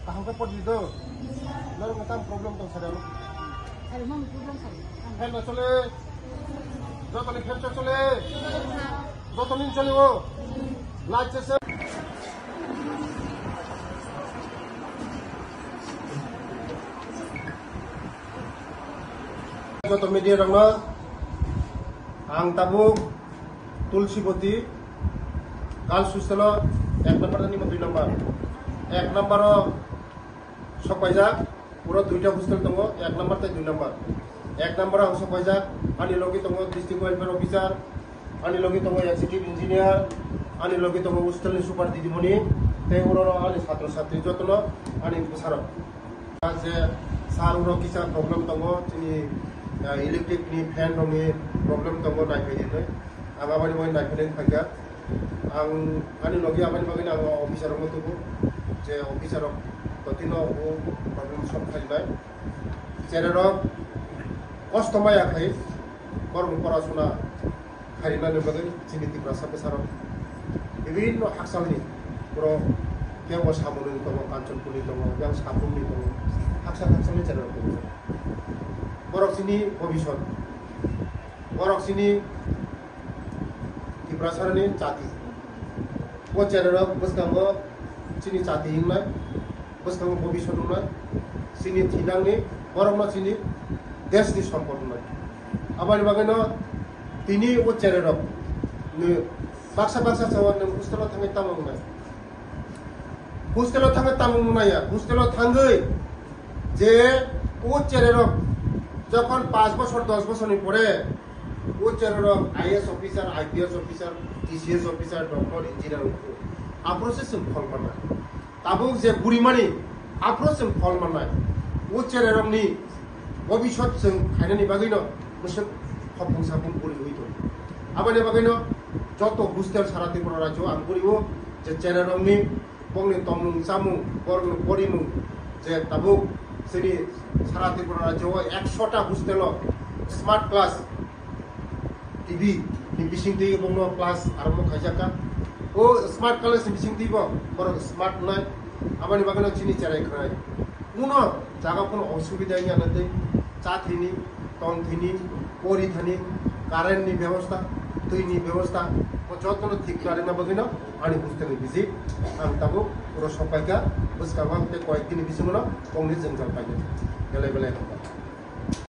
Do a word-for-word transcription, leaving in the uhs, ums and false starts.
Kaham khe pori di do. Norok tam problem tong sari. Sari, mang problem sari. Fan ba chole. Joto ni fan chole. Joto ni chole o. Light se se. Joto media rokno ang tabuk Tulsiboti Girls Hostel o ek number ni dui number, ek number o sokpaijak, puro duita hostel tongo, ek number tei dui number. Ek number o ang sokpaijak, ani logi tongo district welfare officer, ani logi tongo executive engineer, ani logi tongo hostel ni super didimoni, tei oro ani satro satri jotono ani bwsarok. Je sir, oro kisa problem tongo, chini, ah, electric ni fan rok ni problem tongo, naiphai di hinwi. Ang aboni bagwi naiphai nai phaikha. Ang ani logi aboni bagwi ang officer rokno tubu, je officer rok totino o problem solve khainai. Chera rok kosto maya khai, borok porasuna kharinani bagwi chini Tiprasa bwsarok bibinno haksalni borok, kebo Samununi tongo, Kanchanpurni tongo, yang Sabrumni tongo, haksa haksalni chera rok tongo. Borok chini bobisot, borok chini Tiprasarani chati. O chera rok bwskango chini chati wngnai, bwskango bobisot wngnai, chini thinangni borokno chini deshni sompot wngnai. Aboni bagwino tini o chera rok ni baksa baksa chawa nwng hostel o thangwi tamo wngnai. Hostel o thangwi tamo wngnai ya, hostel o thangwi je o chera rok jokhon panch bochor, dos bochor ni pore o chera rok I A S officer, I P S officer, T C S officer, doctor, engineer wngkhu. Aphuru se chwng phol manna. Tabuk je burimani, aphuru chwng phol mannai. O chera rokni bobisot chwng khainani bagwino mwswk khopung sapung buriwi tongo. Aboni bagwino joto hostel sara Tripura rajyo ang burio je chera rokni bongni tongmung chamung, borokni porimung, je tabuk chini sara Tripura rajyo o ekshota hostel o smart class, T V ni bisingtwi bongno class arombo khaijakha. O smart class ni bisingtwi bo borok smart wngnai, aboni bagwino chini cherai khwnai. Kuno jaga phano osubida wngya nw tei cha thwini, tong thwini, pori thani, current ni bebosta, twi ni bebosta, bo jotono thik klarina bagwino ani hostel ni visit ang tabuk oro sokpaikha, bwskango tei koyek dini bisingono kongni jwngjal paikha. Belai belai hambai.